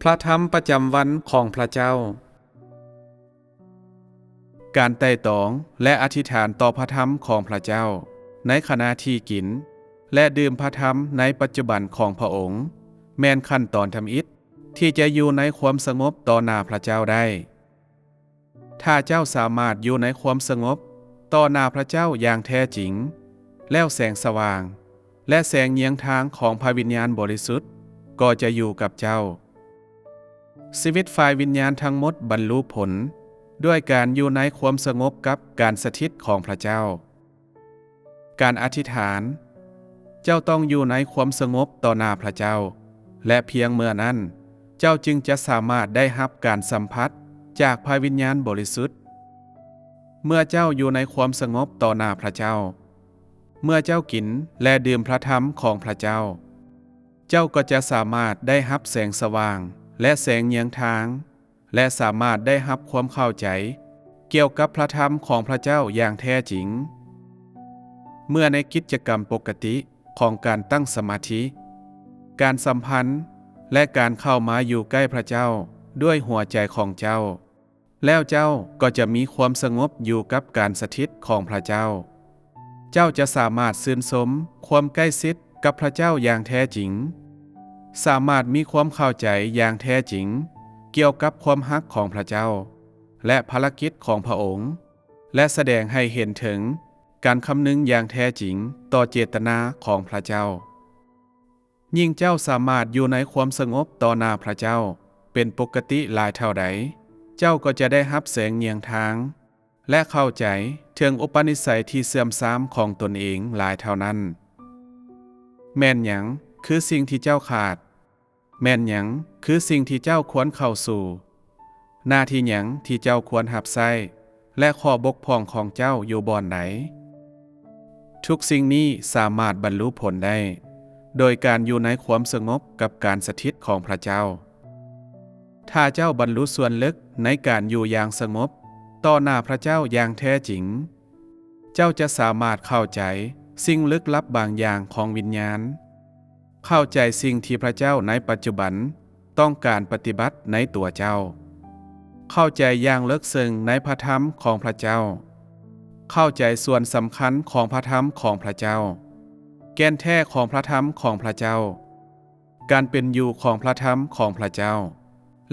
ພະທຳປະຈຳວັນຂອງພະເຈົ້າ. ການໄຕ່ຕອງ ແລະ ອະທິຖານຕໍ່ພະທຳຂອງພະເຈົ້າ ໃນຂະນະທີ່ກິນ ແລະ ດື່ມພະທຳໃນປັດຈຸບັນຂອງພະອົງ ແມ່ນຂັ້ນຕອນທຳອິດທີ່ຈະຢູ່ໃນຄວາມສະຫງົບຕໍ່ໜ້າພະເຈົ້າໄດ້. ຖ້າເຈົ້າສາມາດຢູ່ໃນຄວາມສະຫງົບຕໍ່ໜ້າພະເຈົ້າຢ່າງແທ້ຈິງ, ແລ້ວແສງສະຫວ່າງ ແລະ ແສງຍຽງທາງຂອງພະວິນຍານບໍລິສຸດກໍຈະຢູ່ກັບເຈົ້າ. ຊີວິດຝ່າຍວິນຍານທັງໝົດບັນລຸຜົນດ້ວຍການຢູ່ໃນຄວາມສະຫງົບກັບການສະຖິດຂອງພະເຈົ້າ. ການອະທິຖານ, ເຈົ້າຕ້ອງຢູ່ໃນຄວາມສະຫງົບຕໍ່ໜ້າພະເຈົ້າ ແລະ ພຽງເມື່ອນັ້ນ ເຈົ້າຈຶ່ງຈະສາມາດໄດ້ຮັບການສຳຜັດຈາກພະວິນຍານບໍລິສຸດ. ເມື່ອເຈົ້າຢູ່ໃນຄວາມສະຫງົບຕໍ່ໜ້າພະເຈົ້າ, ເມື່ອເຈົ້າກິນ ແລະ ດື່ມພະທຳຂອງພະເຈົ້າ, ເຈົ້າກໍຈະສາມາດໄດ້ຮັບແສງສະຫວ່າງ ແລະ ແສງຍຽງທາງ, ແລະ ສາມາດໄດ້ຮັບຄວາມເຂົ້າໃຈກ່ຽວກັບພະທຳຂອງພະເຈົ້າຢ່າງແທ້ຈິງ. ເມື່ອໃນກິດຈະກຳປົກກະຕິຂອງການຕັ້ງສະມາທິ, ການສຳພັນ ແລະ ການເຂົ້າມາຢູ່ໃກ້ພະເຈົ້າດ້ວຍຫົວໃຈຂອງເຈົ້າ, ແລ້ວເຈົ້າກໍຈະມີຄວາມສະຫງົບຢູ່ກັບການສະຖິດຂອງພະເຈົ້າ. ເຈົ້າຈະສາມາດຊື່ນຊົມຄວາມໃກ້ຊິດກັບພະເຈົ້າຢ່າງແທ້ຈິງ, ສາມາດມີຄວາມເຂົ້າໃຈຢ່າງແທ້ຈິງກ່ຽວກັບຄວາມຮັກຂອງພະເຈົ້າ ແລະ ພາລະກິດຂອງພະອົງ, ແລະ ສະແດງໃຫ້ເຫັນເຖິງການຄຳນຶງຢ່າງແທ້ຈິງຕໍ່ເຈດຕະນາຂອງພະເຈົ້າ. ຍິ່ງເຈົ້າສາມາດຢູ່ໃນຄວາມສະຫງົບຕໍ່ໜ້າພະເຈົ້າເປັນປົກກະຕິຫຼາຍເທົ່າໃດ, ເຈົ້າກໍຈະໄດ້ຮັບແສງຍຽງທາງ ແລະ ເຂົ້າໃຈເຖິງອຸປະນິໄສທີ່ເສື່ອມຊາມຂອງຕົນເອງຫຼາຍເທົ່ານັ້ນ. ແມ່ນຫຍັງຄືສິ່ງທີ່ເຈົ້າຂາດ? ແມ່ນຫຍັງຄືສິ່ງທີ່ເຈົ້າຄວນເຂົ້າສູ່? ໜ້າທີ່ຫຍັງທີ່ເຈົ້າຄວນຮັບໃຊ້ ແລະ ຂໍ້ບົກຜ່ອງຂອງເຈົ້າຢູ່ບ່ອນໃດ? ທຸກສິ່ງນີ້ສາມາດບັນລຸຜົນໄດ້ ໂດຍການຢູ່ໃນຄວາມສະຫງົບກັບການສະຖິດຂອງພະເຈົ້າ. ຖ້າເຈົ້າບັນລຸສ່ວນເລິກໃນການຢູ່ຢ່າງສະຫງົບຕໍ່ໜ້າພະເຈົ້າຢ່າງແທ້ຈິງ, ເຈົ້າຈະສາມາດເຂົ້າໃຈສິ່ງລຶກລັບບາງຢ່າງຂອງວິນຍານ, ເຂົ້າໃຈສິ່ງທີ່ພະເຈົ້າໃນປັດຈຸບັນຕ້ອງການປະຕິບັດໃນຕົວເຈົ້າ, ເຂົ້າໃຈຢ່າງເລິກເຊິ່ງໃນພະທຳຂອງພະເຈົ້າ, ເຂົ້າໃຈສ່ວນສຳຄັນຂອງພະທຳຂອງພະເຈົ້າ, ແກ່ນແທ້ຂອງພະທຳຂອງພະເຈົ້າ, ການເປັນຢູ່ຂອງພະທຳຂອງພະເຈົ້າ,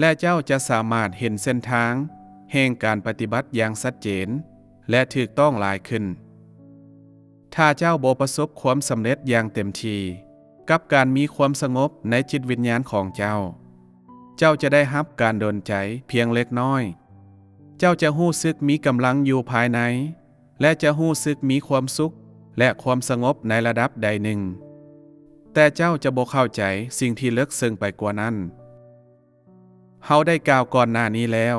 ແລະ ເຈົ້າຈະສາມາດເຫັນເສັ້ນທາງແຫ່ງການປະຕິບັດຢ່າງຊັດເຈນ ແລະ ຖືກຕ້ອງຫຼາຍຂຶ້ນ. ຖ້າເຈົ້າບໍ່ປະສົບຄວາມສຳເລັດຢ່າງເຕັມທີ່ກັບການມີຄວາມສະຫງົບໃນຈິດວິນຍານຂອງເຈົ້າ, ເຈົ້າຈະໄດ້ຮັບການດົນໃຈພຽງເລັກນ້ອຍ. ເຈົ້າຈະຮູ້ສຶກມີກຳລັງຢູ່ພາຍໃນ ແລະ ຈະຮູ້ສຶກມີຄວາມສຸກ ແລະ ຄວາມສະຫງົບໃນລະດັບໃດໜຶ່ງ, ແຕ່ເຈົ້າຈະບໍ່ເຂົ້າໃຈສິ່ງທີ່ເລິກເຊິ່ງໄປກວ່ານັ້ນ. ເຮົາໄດ້ກ່າວກ່ອນໜ້ານີ້ແລ້ວ,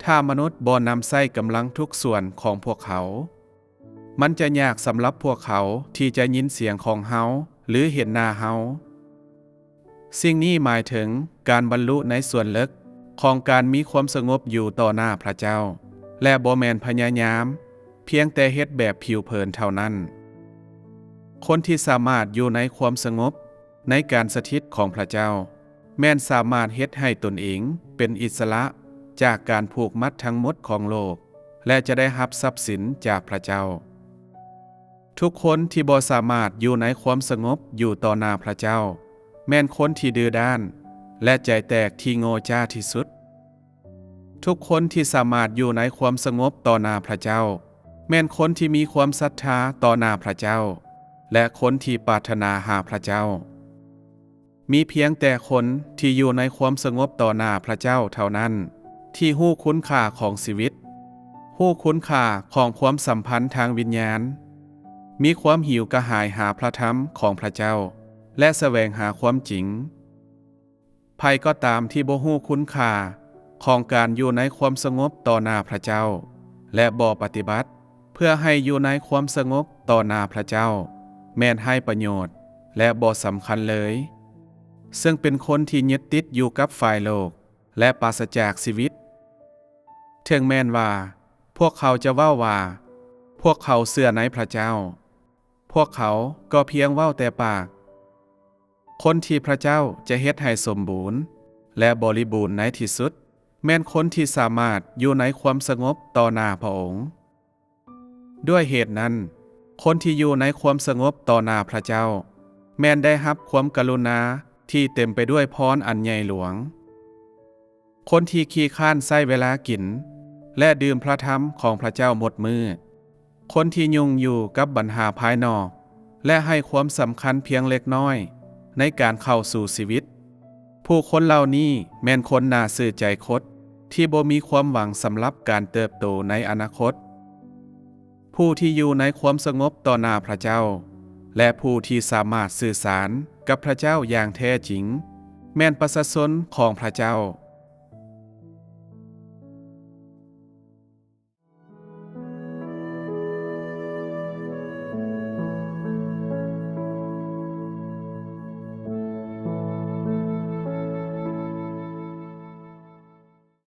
ຖ້າມະນຸດບໍ່ນຳໃຊ້ກຳລັງທຸກສ່ວນຂອງພວກເຂົາ, ມັນຈະຍາກສຳລັບພວກເຂົາທີ່ຈະຍິນສຽງຂອງເຮົາ ຫຼື ເຫັນໜ້າເຮົາ. ສິ່ງນີ້ໝາຍເຖິງການບັນລຸໃນສ່ວນເລິກຂອງການມີຄວາມສະຫງົບຢູ່ຕໍ່ໜ້າພະເຈົ້າ ແລະ ບໍ່ແມ່ນພະຍາຍາມພຽງແຕ່ເຮັດແບບຜິວເຜີນເທົ່ານັ້ນ. ຄົນທີ່ສາມາດຢູ່ໃນຄວາມສະຫງົບໃນການສະຖິດຂອງພະເຈົ້າ ແມ່ນສາມາດເຮັດໃຫ້ຕົນເອງເປັນອິດສະຫຼະຈາກການຜູກມັດທັງໝົດຂອງໂລກ ແລະ ຈະໄດ້ຮັບຊັບສິນຈາກພະເຈົ້າ. ທຸກຄົນທີ່ບໍ່ສາມາດຢູ່ໃນຄວາມສະຫງົບຢູ່ຕໍ່ໜ້າພະເຈົ້າ ແມ່ນຄົນທີ່ດື້ດ້ານ ແລະ ໃຈແຕກທີ່ໂງ່ຈ້າທີ່ສຸດ. ທຸກຄົນທີ່ສາມາດຢູ່ໃນຄວາມສະຫງົບຕໍ່ໜ້າພະເຈົ້າ ແມ່ນຄົນທີ່ມີຄວາມສັດທາຕໍ່ໜ້າພະເຈົ້າ ແລະ ຄົນທີ່ປາດຖະໜາຫາພະເຈົ້າ. ມີພຽງແຕ່ຄົນທີ່ຢູ່ໃນຄວາມສະຫງົບຕໍ່ໜ້າພະເຈົ້າເທົ່ານັ້ນ ທີ່ຮູ້ຄຸນຄ່າຂອງຊີວິດ, ຮູ້ຄຸນຄ່າຂອງຄວາມສຳພັນທາງວິນຍານ, ມີຄວາມຫິວກະຫາຍຫາພະທຳຂອງພະເຈົ້າ ແລະ ສະແຫວງຫາຄວາມຈິງ. ໃຜກໍຕາມທີ່ບໍ່ຮູ້ຄຸນຄ່າຂອງການຢູ່ໃນຄວາມສະຫງົບຕໍ່ໜ້າພະເຈົ້າ ແລະ ບໍ່ປະຕິບັດເພື່ອໃຫ້ຢູ່ໃນຄວາມສະຫງົບຕໍ່ໜ້າພະເຈົ້າ ແມ່ນໄຮ້ປະໂຫຍດ ແລະ ບໍ່ສຳຄັນເລີຍ, ເຊິ່ງເປັນຄົນທີ່ຍຶດຕິດຢູ່ກັບຝ່າຍໂລກ ແລະ ປາສະຈາກຊີວິດ. ເຖິງແມ່ນວ່າພວກເຂົາຈະເວົ້າວ່າພວກເຂົາເຊື່ອໃນພະເຈົ້າ, ພວກເຂົາກໍພຽງເວົ້າແຕ່ປາກ. ຄົນທີ່ພະເຈົ້າຈະເຮັດໃຫ້ສົມບູນ ແລະ ບໍລິບູນໃນທີ່ສຸດ ແມ່ນຄົນທີ່ສາມາດຢູ່ໃນຄວາມສະຫງົບຕໍ່ໜ້າພະອົງ. ດ້ວຍເຫດນັ້ນ, ຄົນທີ່ຢູ່ໃນຄວາມສະຫງົບຕໍ່ໜ້າພະເຈົ້າ ແມ່ນໄດ້ຮັບຄວາມກະລຸນາທີ່ເຕັມໄປດ້ວຍພອນອັນໃຫຍ່ຫຼວງ. ຄົນທີ່ຂີ້ຄ້ານໃຊ້ເວລາກິນ ແລະ ດື່ມພະທຳຂອງພະເຈົ້າໝົດມື້, ຄົນທີ່ຫຍຸ້ງຢູ່ກັບບັນຫາພາຍນອກ ແລະ ໃຫ້ຄວາມສຳຄັນພຽງເລັກນ້ອຍໃນການເຂົ້າສູ່ຊີວິດ, ຜູ້ຄົນເຫຼົ່ານີ້ແມ່ນຄົນໜ້າຊື່ໃຈຄົດ ທີ່ບໍ່ມີຄວາມຫວັງສຳລັບການເຕີບໂຕໃນອະນາຄົດ. ຜູ້ທີ່ຢູ່ໃນຄວາມສະຫງົບຕໍ່ໜ້າພະເຈົ້າ ແລະ ຜູ້ທີ່ສາມາດສື່ສານກັບພະເຈົ້າຢ່າງແທ້ຈິງ ແມ່ນປະຊາຊົນຂອງພະເຈົ້າ